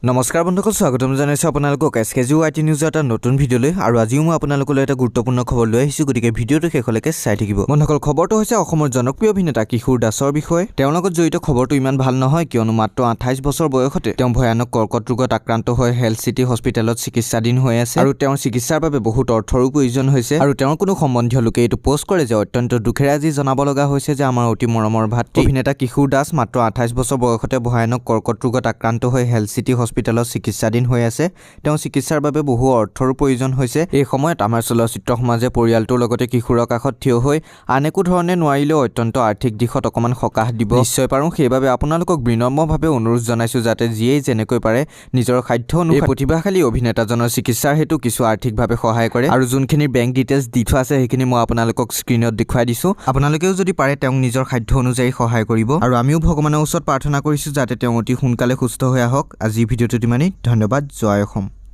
নমস্কাৰ বন্ধুসকল, স্বাগতম জনাইছোঁ আপোনালোকক S K G I T নিউজৰ এটা নতুন ভিডিঅ'লৈ। আৰু আজিও মই আপোনালোকলৈ এটা গুৰুত্বপূৰ্ণ খবৰ লৈ আহিছোঁ, গতিকে ভিডিঅ'টো শেষলৈকে চাই থাকিব। বন্ধুসকল, খবৰটো হৈছে অসমৰ জনপ্ৰিয় অভিনেতা কিশোৰ দাসৰ বিষয়ে। তেওঁৰ লগত জড়িত খবৰটো ইমান ভাল নহয়, কিয়নো মাত্ৰ 28 বছৰ বয়সতে তেওঁ ভয়ানক কৰ্কট ৰোগত আক্ৰান্ত হৈ হেল্থ চিটি হস্পিটেলত চিকিৎসাধীন হৈ আছে আৰু তেওঁৰ চিকিৎসাৰ বাবে বহুত অৰ্থৰো প্ৰয়োজন হৈছে। আৰু তেওঁৰ কোনো সম্বন্ধীয় লোকে এইটো পষ্ট কৰে যে অত্যন্ত দুখেৰে আজি জনাব লগা হৈছে যে আমাৰ অতি মৰমৰ ভাতৃ অভিনেতা কিশোৰ দাস মাত্ৰ 28 বছৰ বয়সতে ভয়ানক কৰ্কট ৰোগত আক্ৰান্ত হৈ হেল্থ চিটি হস্পিটেলত চিকিৎসাধীন হৈ আছে। তেওঁ চিকিৎসাৰ বাবে বহু অৰ্থৰো প্ৰয়োজন হৈছে। এই সময়ত আমাৰ চলচ্চিত্ৰ সমাজে পৰিয়ালটোৰ লগতে কিশোৰৰ কাষত থিয় হৈ আন একো ধৰণে নোৱাৰিলেও অত্যন্ত আৰ্থিক দিশত অকণমান সকাহ দিব নিশ্চয় পাৰোঁ। সেইবাবে আপোনালোকক বিনম্ৰভাৱে অনুৰোধ জনাইছোঁ যাতে যিয়েই যেনেকৈ পাৰে নিজৰ সাধ্য অনুসৰি এই প্ৰতিভাশালী অভিনেতাজনৰ চিকিৎসাৰ হেতু কিছু আৰ্থিকভাৱে সহায় কৰে। আৰু যোনখিনি বেংক ডিটেইলছ দি থোৱা আছে, সেইখিনি মই আপোনালোকক স্ক্ৰীণত দেখুৱাই দিছোঁ। আপোনালোকেও যদি পাৰে তেওঁক নিজৰ সাধ্য অনুযায়ী সহায় কৰিব। আৰু আমিও ভগৱানৰ ওচৰত প্ৰাৰ্থনা কৰিছোঁ যাতে তেওঁ অতি সোনকালে সুস্থ হৈ আহক। আজিৰ ভিডিঅ'টোত ইমানেই। ধন্যবাদ। জয় অসম।